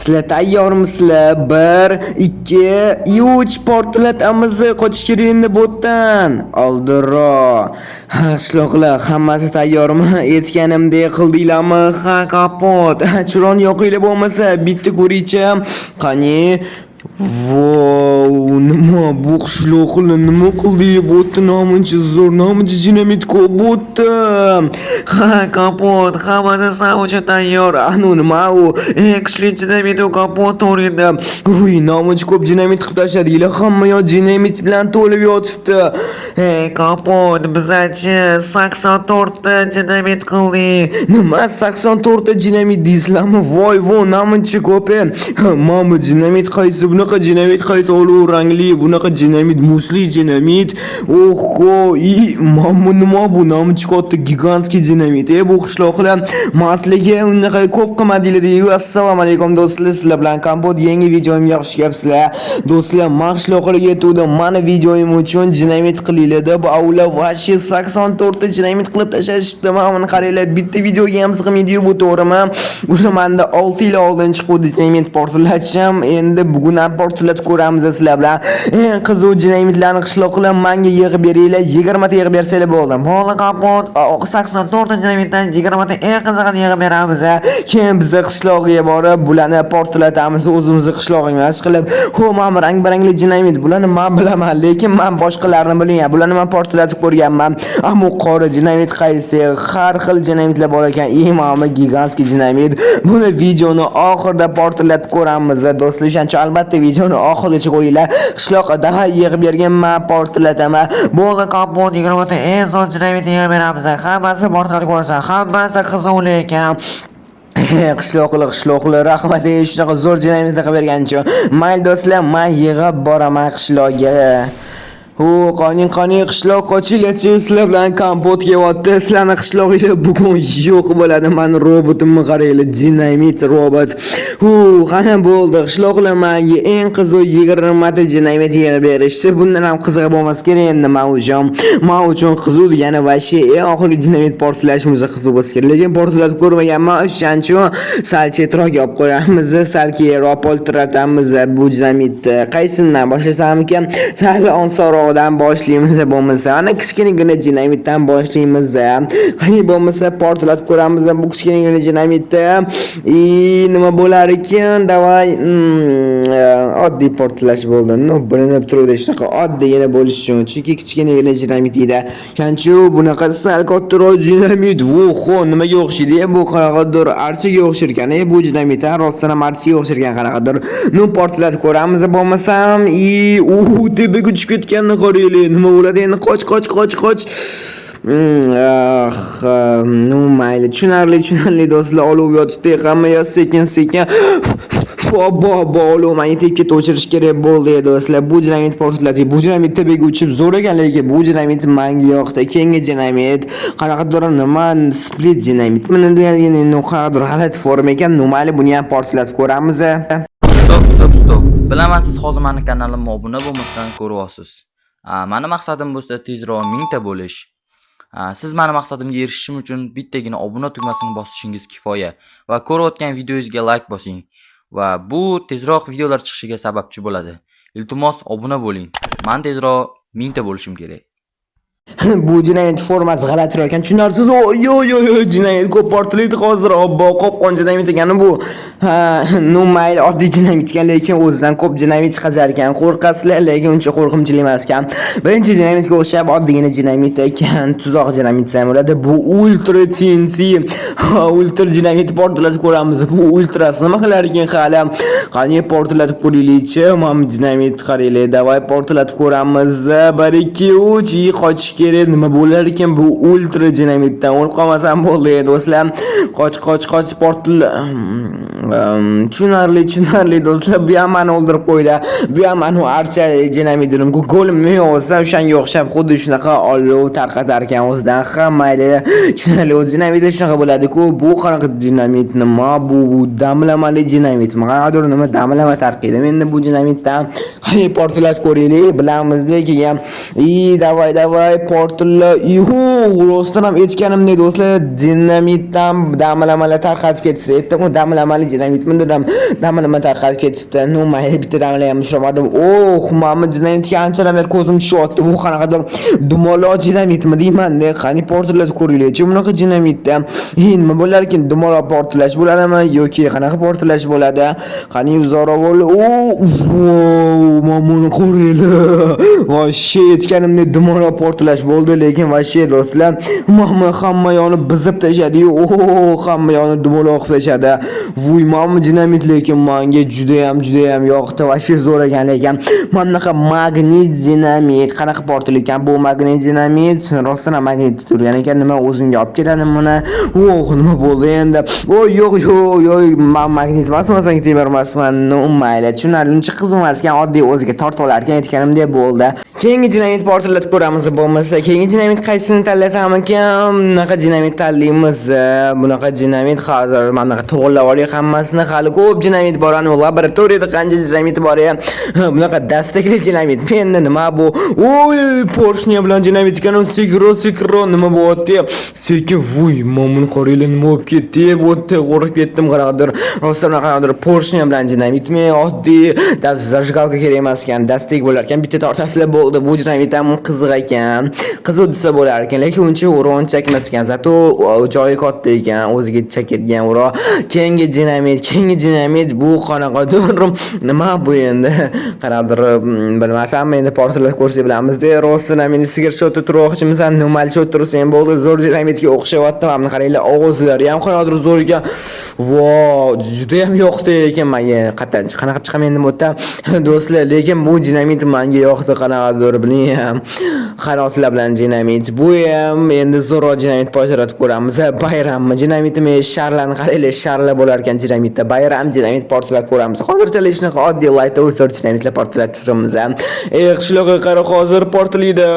Sizlar tayyormisizlar? Bir, ikki, uch, portlatamiz. Qochish kerak endi bu yerdan. Oldinroq. Ha, qishloqlar, hammasi tayyormi? Aytganimdek qildinglarmi? Ha, Kompot. Chiroqni yoqinglar bo'lmasa, bitta ko'ringchi. Qani? Vau, nima bu, qishloqlar, nima qildi bu yerda? Namuncha zo'r, namuncha dinamit ko'p bu yerda. Ha, Kompot, hammasi san uchun tayyor. Anu nima u? Eng kuchli dinamit u, Kompot, to'g'ri. Uy, namuncha ko'p dinamit qilib tashladinglar, hamma yoq dinamit bilan to'lib yotibdi. Ey, Kompot, bizachi 84 ta dinamit qildik. Nima, 84 ta dinamit deysizlarmi? Voy, voy, namuncha ko'p. Mana bu dinamit qaysi? Bunaqa dinamit qaysi? Olov rangli, bunaqa dinamit, musli dinamit. Oho, i, mana bu nima bu? Namuncha katta гигантский dinamit. E, bu, qishloqlar, masligi unaqa ko'p qilmadinglar deydi. Assalomu alaykum, do'stlar, sizlar bilan Kompot, yangi videomga xush kelibsizlar. Do'stlar, man qishloqlarga yetuvdim. Mani videoyim uchun dinamit qilinglar deb, ular вообще 84 ta dinamit qilib tashlashibdi. Mana buni qaranglar, bitta videoga ham sig'maydi bu, to'g'rimi? O'sha manda 6 yil oldin chiquvdi dinamit portlatishim. Endi bugun ham portlatib ko'ramiz sizlar bilan. Eng qiziq dinamitlarni, qishloqlar, manga yig'ib beringlar. 20 ta yig'ib bersanglar bo'ldi. Bo'ldi, Kompot, 84 ta dinamitdan 20 ta eng qizig'ini yig'ib beramiz. Keyin biza qishloqqa borib, bularni portlatamiz o'zimizni qishlog'imiz qilib. Ho, mana rang-barangli dinamit. Bularni men bilaman, lekin men boshqalarini bilmayman. Bularni men portlatib ko'rganman. Ammo qora dinamit qaysi? Har xil dinamitlar bor ekan. Imami гигантский dinamit. Buni videoni oxirida portlatib ko'ramiz. Do'stlar, o'shancha albatta videoni oxirigacha ko'ringlar. Qishloqqa daha yig'ib bergan, men portlataman. Bo'ldi, Kompot, 20 ta eng zo'r dinamit yig'ib beramiz. Hammasi portlatib ko'rsa, hammasi qiziqli ekan. Qishloqlar, qishloqlar, rahmat, shunaqa zo'r dinamitni qilib bergani uchun. Mayli, do'stlar, man yig'ib boraman qishloqga. Hu, qoning, qoning, qishloq, qochinglarchi, sizlar bilan Kompot kelyapti. Sizlarni qishlog'inglar bugun yo'q bo'ladi. Mani robotimni qaranglar, dinamit robot. Hu, qani, bo'ldi. Qishloqlar menga eng qiziq 20 ta dinamit yig'ib berishdi. Bundan ham qizig'i bo'lmas kerak endi men uchun. Men uchun qiziq degani вообще eng oxirgi dinamit portlashimiz qiziq bo'lsa kerak. Lekin portlatib ko'rmaganman, o'shaning uchun sal chetroq olib qo'yamiz, sal keyinroq portlatamiz bu dinamitni. Qaysidan boshlasam ekan? Sal osonrog'idan boshlaymiz bo'lmasa. Ana kichkinagina dinamitdan boshlaymiz. Qani bo'lmasa portlatib ko'ramiz bu kichkinagina dinamitni. I, nima bo'lar ekan? Давай, oddiy portlash bo'ldi. Ну, bilinib turuvdi shunaqa oddiygina bo'lishi uchun, chunki kichkinagina dinamit edi. O'shaning uchun bunaqa sal kattaroq dinamit. Voho, nimaga o'xshaydi? Bu qanaqadir archaga o'xshar ekan. E, bu dinamit rostdan ham archaga o'xshar ekan qanaqadir. Ну, portlatib ko'ramiz bo'lmasam. I, u tepaga tushib ketganini qaranglar. Nima bo'ladi endi? Qoch, qoch, qoch, qoch. Ah, ну mayli, tushunarli, tushunarli, do'stlar, olov yotibdi, hamma yoq sekin sekin. Obbo, obbo, olov manga tegib ketdi, o'chirish kerak bo'ldi, do'stlar. Bu dinamit portlatdik. Bu dinamit tepaga uchib zo'r ekan, lekin bu dinamit manga yoqdi. Keyingi dinamit qanaqadir nima, split dinamitmi, qanaqadir g'alati forma ekan. Ну mayli, buni ham portlatib ko'ramiz. Стоп, стоп, стоп. Bilaman, siz hozir mani kanalimga obuna bo'lmasdan ko'ryapsiz. Mani maqsadim bo'lsa tezroq 1000 ta bo'lish. Siz mani maqsadimga erishishim uchun bittagina obuna tugmasini bosishingiz kifoya va ko'rayotgan videongizga like bosing va bu tezroq videolar chiqishiga sababchi bo'ladi. Iltimos, obuna bo'ling. Man tezroq 1000 ta bo'lishim kerak. Bu dinamit formasi g'alatiroq ekan, tushunarsiz. Yo, yo, yo, dinamit ko'p portlaydi hozir. Obbo, qopqon dinamit ekani bu. Ha, ну mayli, oddiy dinamit ekan, lekin o'zidan ko'p dinamit chiqazar ekan. Qo'rqasizlar, lekin uncha qo'rqinchli emas ekan. Birinchi dinamitga o'xshab oddiygina dinamit ekan, tuzoq dinamit desam bo'ladi. Bu ultra TNT, ultra dinamit portlatib ko'ramiz. Bu ultrasi nima qilar ekan hali? Qani, portlatib ko'raylikchi. Mana bu dinamit, qaranglar, давай portlatib ko'ramiz. 1, 2, 3, i, qochish kerak. Nima bo'lar ekan bu ultra dinamitdan? O'lib qolmasam bo'ldi, do'stlar. Qoch, qoch, qoch, portla. Tushunarli, tushunarli, do'stlar. Bu ham mani o'ldirib qo'ydi. Bu ham mani archa dinamitinim. Go'limni olsa, o'shanga o'xshab xuddi shunaqa olov tarqatar ekan o'zidan. Ha, mayli, tushunarli. O'zi dinamitda shunaqa bo'ladi-ku. Bu qanaqa dinamit, nima bu? Bu damlamali dinamitmi? Qanaqadir nima damlama tarqaydi. Endi bu dinamitdan qani portlatib ko'raylik, bilamizda keyin. I, давай, давай. Portilla. Ihu, rostdan ham aytganimdek, do'stlar, dinamitdan damlamalar tarqatib ketishdi. Aytdim-ku, damlamali dinamitmi dedim. Damlama tarqatib ketishdi. Ну, mayli, bitta damla ham ushlamadim. Oh, mana dinamitga anchadan beri ko'zim tushyapti. Bu qanaqadir dumaloq dinamitmi deyman-da. Qani, portlatib ko'ringlarchi bunaqa dinamitda. Nima bo'lar ekan? Dumaloq portlash bo'ladimi yoki qanaqa portlash bo'ladi? Qani, zo'ravon. O, mana buni qaranglar. Вообще aytganimdek dumaloq portlash bo'ldi, lekin вообще, do'stlar, mana hamma yoni buzib tashladi-yu. Oh, hamma yoni dumaloq qilib tashladi. Vuy, mana dinamit lekin menga juda ham, juda ham yoqdi. Вообще zo'r ekan lekin. Mana bunaqa magnit dinamit qanaqa portlar ekan bu magnit dinamit? Rostdan ham magnit turgan ekan. Nima, o'zimga olib keladi buni? Oh, nima bo'ldi endi? Oy, yo'q, yo'q, yo'q, man magnit emasman, senga temir emasman. Ну, mayli, tushunarli. Uncha qiziq emas ekan, oddiy o'ziga tortib olar ekan, aytganimdek bo'ldi. Keyingi dinamit portlatib ko'ramiz bo'lmasa. Keyingi dinamit qaysini tanlasam ekan? Bunaqa dinamit tanlaymiz. Bunaqa dinamit hozir mana bunaqa to'g'irlab olaylik hammasini. Hali ko'p dinamit bor, ani laboratoriyada qancha dinamit bor ya. Bunaqa dastakli dinamit. Endi nima bu? Oy, поршня bilan dinamit ekan, sekinroq, sekinroq, nima bo'lyapti? Sekin, vuy, mana buni qaranglar, nima bo'lib ketdi? Bu yerda qo'rqib ketdim qanaqadir. Rostdan qanaqadir поршня bilan dinamitmi? Oddiy зажигалка kerak emas ekan, dastak bo'lar ekan. Bitta tortasizlar, bo'ldi. Bu dinamit ham qiziq ekan. Qiziq desa bo'lar ekan, lekin uncha урон chakmas ekan. Зато joyi katta ekan, o'ziga chakadigan урон. Keyingi dinamit, keyingi dinamit bu qanaqadir, nima bu endi? Qanaqadir, bilmasam, endi portlatib ko'rsak bilamizda. Rostdan ham endi sigir shu yerda turmoqchimisan, mayli, shu yerda tursang bo'ldi. Zo'r dinamitga o'xshayapti. Mana qaranglar, ovozlari ham qanaqadir zo'r ekan. Vo, juda ham yoqdi lekin menga. Qayerdan qanaqa chiqaman endi bu yerdan, do'stlar? Lekin bu dinamit menga yoqdi qanaqadir, biling. Qanotlar bilan dinamit. Bu ham endi zo'rroq dinamit portlatib ko'ramiz. Bayrammi dinamitimi? Sharlarni qaranglar, sharlar bo'lar ekan dinamitda. Bayram dinamit portlatib ko'ramiz. Hozircha shunaqa oddiy light zo'r dinamitlar portlatib turibmiz. Ey, qishloqqa qara, hozir portlaydi.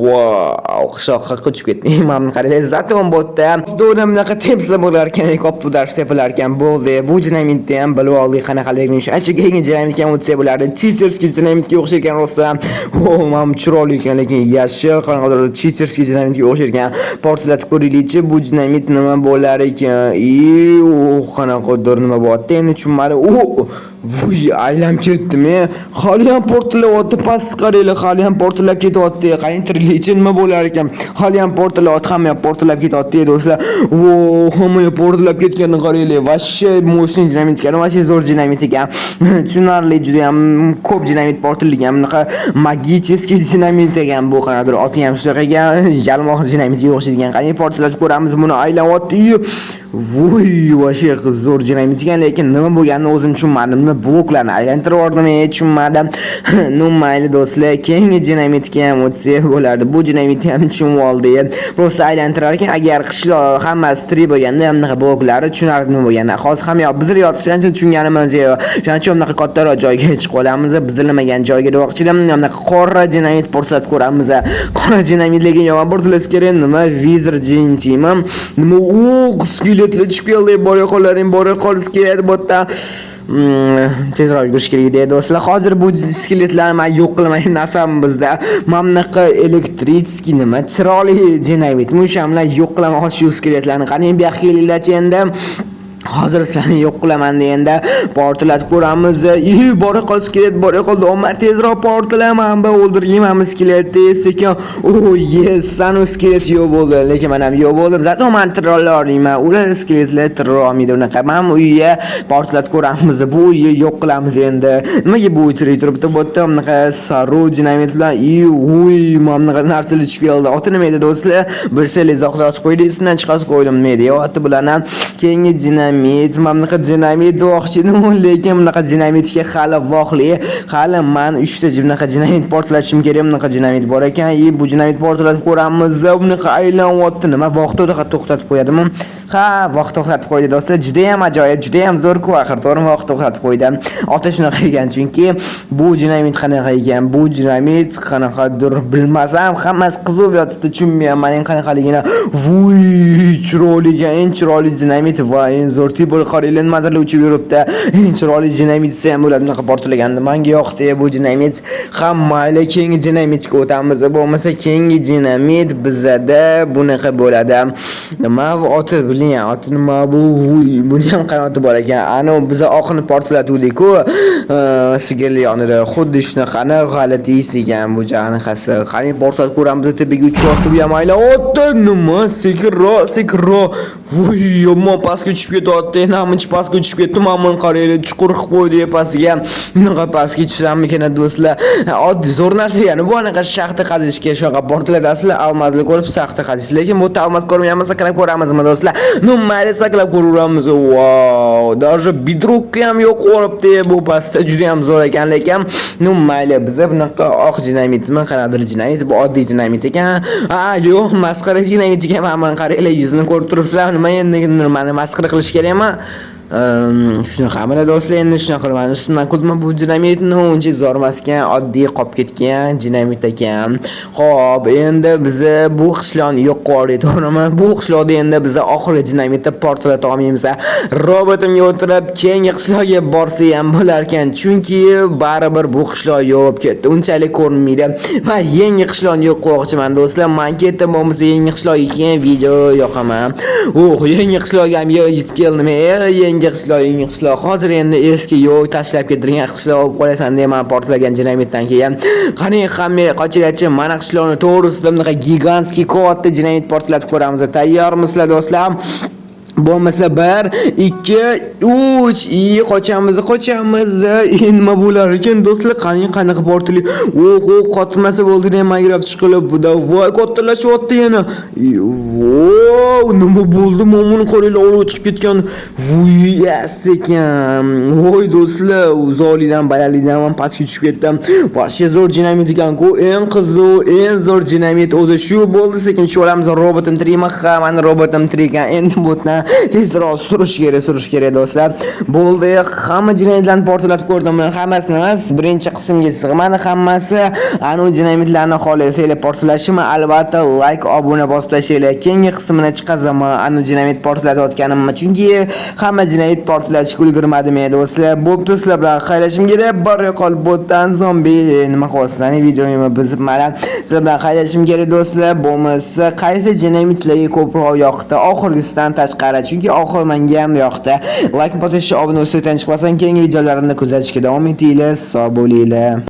Vau, qishloqqa ko'chib ketdi. Mana qaranglar, зато bu yerda to'g'ri bunaqa tepsa bo'lar ekan, ko'p dars tepilar ekan. Bo'ldi. Bu dinamitni ham bilib oldik qanaqaligini. Shu keyingi dinamitga ham o'tsak bo'lardi. Читерский dinamitga o'xshayotgan rostdan. O, mana chiroyli ekan, lekin yashil qanaqadir читерский dinamitga o'xshayotgan. Portlatib ko'raylikchi, bu dinamit nima bo'lar ekan? I, u qanaqadir nima bo'lyapti? Endi tushunmadim. U, vuy, aylanib ketdimi? Hali ham portlayapti, past qaranglar, hali ham portlab ketyapti. Qarang, tirilichi nima bo'lar ekan? Hali ham portlayapti, hamma ham portlab ketyapti, do'stlar. Vo, hamma ham portlab ketganini qaranglar. Вообще мощный dinamit ekan, вообще zo'r dinamit ekan. Tushunarli, juda ham ko'p dinamit portlagan. Bunaqa магический dinamit ekan bu, qanaqadir oti ham shunaqa ekan, yalmoq dinamitga o'xshaydigan. Qani, portlatib ko'ramiz buni, aylanyapti. Voy, вообще zo'r dinamit ekan, lekin nima bo'lganini o'zim tushunmadim. Nima, bloklarni aylantirib yubordim, tushunmadim. Ну, mayli, do'stlar, keyingi dinamitga ham o'tsak bo'lardi. Bu dinamitni ham tushunib oldik. Просто aylantirar ekan, agar qishloq hammasi tirik bo'lganda ham bunaqa bloklari tushunardim nima bo'lganini. Hozir hamma yoq buzilyapti, shuning uchun tushunganimiz yo'q. Shuning uchun bunaqa kattaroq joyga chiqib olamiz. Buzilmagan joyga demoqchi edim. Bunaqa qora dinamit portlatib ko'ramiz. Qora dinamit lekin yomon portlash kerak. Nima, Wizard Gentimi? Nima, u skeletlar tushib keldi. Bora qollaring, bora qol, skelet bu yerda. Tezroq yugurish kerak edi, do'stlar. Hozir bu skeletlarni man yo'q qilmagan narsam bizda. Mana bunaqa электрический nima, chiroyli dinamitmi, o'sha bilan yo'q qilaman hozir shu skeletlarni. Qani, bu yoqqa kelinglarchi endi. Hozir sizlarni yo'q qilaman deganda portlatib ko'ramiz. I, bora qol, skelet, bora qoldi. Omar, tezroq portlaman, ba o'ldirmayman skeletni sekin. Oh, yes, sanu skelet yo'q bo'ldi. Lekin men ham yo'q bo'ldim. Зато man tirilla olmayman. Ular skeletlar tirilla olmaydi unaqa. Men bu uyga portlatib ko'ramiz. Bu uyni yo'q qilamiz endi. Nimaga bu uy tirik turibdi? Bu yerda bunaqa saru dinamit bilan i, uy, mana bunaqa narsalar tushib keldi. Oti nima edi, do'stlar? Bilsangiz izohda yozib qo'ying, ismdan chiqarib qo'ydim. Nima edi oti bularni? Keyingi dinamit, mana bunaqa dinamit demoqchi edim, lekin bunaqa dinamitga hali vaqtli. Hali man 3 ta bunaqa dinamit portlashim kerak. Bunaqa dinamit bor ekan. I, bu dinamit portlatib ko'ramiz. Bunaqa aylanyapti. Nima, vaqt to'xtatib qo'yadimi? Ha, vaqt to'xtatib qo'ydi, do'stlar. Juda ham ajoyib, juda ham zo'r-ku axir, to'g'rimi? Vaqt to'xtatib qo'ydi. Oti shunaqa ekan, chunki bu dinamit qanaqa ekan? Bu dinamit qanaqadir, bilmasam, hammasi qizib yotibdi, tushunmayapman qanaqaligini. Vuy, chiroyli ekan, eng chiroyli dinamit va eng zo'r. zo'r. Tipo qaranglar, nimadirlar uchib yuribdi. Eng chiroyli dinamit desa ham bo'ladi bunaqa portlaganda. Menga yoqdi bu dinamit. Ham mayli, keyingi dinamitga o'tamiz. Bo'lmasa keyingi dinamit bizada bunaqa bo'ladi. Nima bu oti, biling, oti nima bu? Vuy, buni ham qanoti bor ekan. Ana biza oqini portlatuvdik-ku, sigirli yonida. Xuddi shunaqani g'alati his ekan bu anaqasi. Qani, portlatib ko'ramiz, tepaga uchyapti bu ham, mayli. Otdi nima? Sekinroq, sekinroq. Vuy, yomon pastga tushib ketyapti. Namuncha pastga tushib ketdi. Mana buni qaranglar, chuqur qilib qo'ydi pastga. Bunaqa pastga tushsammikin, do'stlar? Oddiy zo'r narsa, ya'ni bu anaqa shaxta qazishga shunaqa portlatasizlar, алмаз ni ko'rib shaxta qazisiz. Lekin bu yerda алмаз ko'rmayapmiz, sakrab ko'ramizmi, do'stlar? Ну, mayli, sakrab ko'raveramiz. Wow, даже бедрок ham yo'q qo'ribdi bu pastda, juda ham zo'r ekan, lekin ну mayli, biza bunaqa oq dinamitmi, qanaqadir dinamit, bu oddiy dinamit ekan. Ha, yo'q, masxara dinamit ekan. Mana buni qaranglar, yuzini ko'rib turibsizlar. Nima endi, mani masxara qilish kerakmi? Shunaqa do'stlar, endi shunaqa mani ustimdan kulma, bu dinamitni uncha zo'r emas ekan, oddiy qolib ketgan dinamit ekan. Xo'p, endi biza bu qishloqni yo'q qildik, to'g'rimi? Bu qishloqda endi biza oxirgi dinamitni portlata olmaymiz. Robotimga o'tirib keyingi qishloqga borsa ham bo'lar ekan, chunki baribir bu qishloq yo'q ketdi, unchalik ko'rinmaydi. Man yangi qishloqni yo'q qilmoqchiman, do'stlar. Man ketdim, bo'lmasa yangi qishloqga keyin video yoqaman. Oh, yangi qishloqga ham yetib keldim. Yangi qishloq, yangi qishloq. Hozir endi eski yo'q tashlab ketilgan qishloq bo'lib qolasan deyman portlagan dinamitdan keyin. Qani, hamma qochinglarchi, mana qishloqni to'g'risida bunaqa гигантский katta dinamit portlatib ko'ramiz. Tayyormisizlar, do'stlar? Bo'lmasa 1, 2, 3. I qochamiz, qochamiz. E, nima bo'lar ekan, do'stlar? Qani, qanaqa portli? Oh, oh, qotmasa bo'ldi, Minecraft chiqilib. Voy, kattalashyapti yana. Voy, nima bo'ldi? Mana buni qaranglar, olov chiqib ketgan. Vuy, ekan. Voy, do'stlar, uzoqlikdan, balandlikdan ham pastga tushib ketdim. Вообще zo'r dinamit ekan-ku. Eng qiziq, eng zo'r dinamit o'zi shu bo'ldi. Sekin tushib olamiz. Robotim tirikmi? Ha, mani robotim tirik ekan. Endi bu yerdan tezroq surish kerak, surish kerak, do'stlar. Bo'ldi, hamma dinamitlarni portlatib ko'rdim. Hammasini emas, birinchi qismga sig'madi hammasi. Anu dinamitlarni xohlasanglar portlashimi, albatta like, obuna bosib tashlanglar. Keyingi qismini chiqazaman anu dinamit portlatayotganimni, chunki hamma dinamit portlatishga ulgurmadim, do'stlar. Bo'pti, sizlar bilan xayrlashim kerak. Bor qol botdan zombi nima qilyapsiz? Videoyimni buzib, mana sizlar bilan xayrlashim kerak, do'stlar. Bo'lmasa qaysi dinamitlarga ko'proq yoqdi? Oxirgisidan tashqari, chunki oxir menga ham yoqdi. Like bosishni, obuna bo'lishdan chiqmasdan keyingi videolarimni kuzatishga davom etinglar. Sog' bo'linglar.